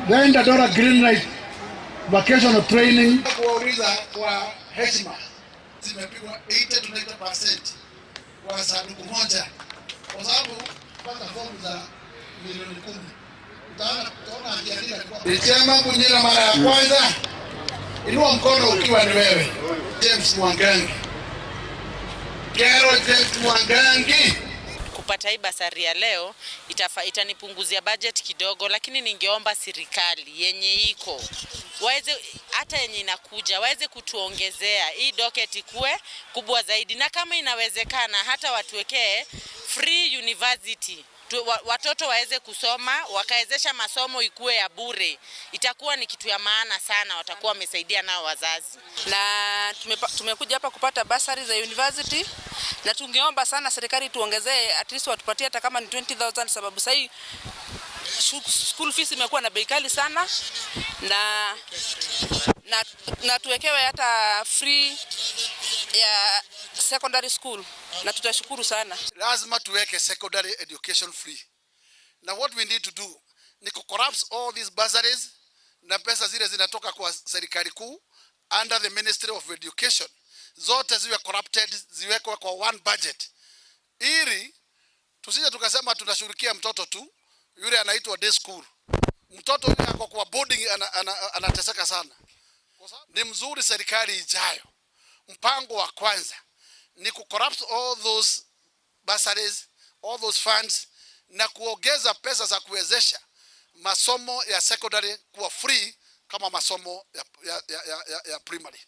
Then Dandora Green Light vocational training. Kuwauliza kwa heshima, zimepigwa 80 to 90% kwa sanduku moja, kwa sababu pata fomu za milioni 10 utaona akiandika kwa chema Bunyira mara ya kwanza, inua mkono ukiwa ni wewe James Mwangangi, Kero James Mwangangi. Kupata hii basari ya leo itanipunguzia budget kidogo, lakini ningeomba serikali yenye iko waweze hata yenye inakuja waweze kutuongezea hii docket ikuwe kubwa zaidi, na kama inawezekana hata watuwekee free university watoto waweze kusoma, wakawezesha masomo ikuwe ya bure, itakuwa ni kitu ya maana sana, watakuwa wamesaidia nao wazazi. Na tumekuja hapa kupata basari za university, na tungeomba sana serikali tuongezee, at least watupatie hata kama ni 20,000, sababu sahii school fees imekuwa na bei kali sana, na tuwekewe hata free ya secondary school na tutashukuru sana. Lazima tuweke secondary education free. Na what we need to do ni ku collapse all these bursaries na pesa zile zinatoka kwa serikali kuu under the Ministry of Education zote ziwe corrupted, ziwekwe kwa one budget, ili tusije tukasema tunashughulikia mtoto tu yule anaitwa day school. Mtoto yule ako kwa boarding anateseka sana. Ni mzuri serikali ijayo, mpango wa kwanza ni ku collapse all those bursaries, all those funds na kuongeza pesa za kuwezesha masomo ya secondary kuwa free kama masomo ya primary.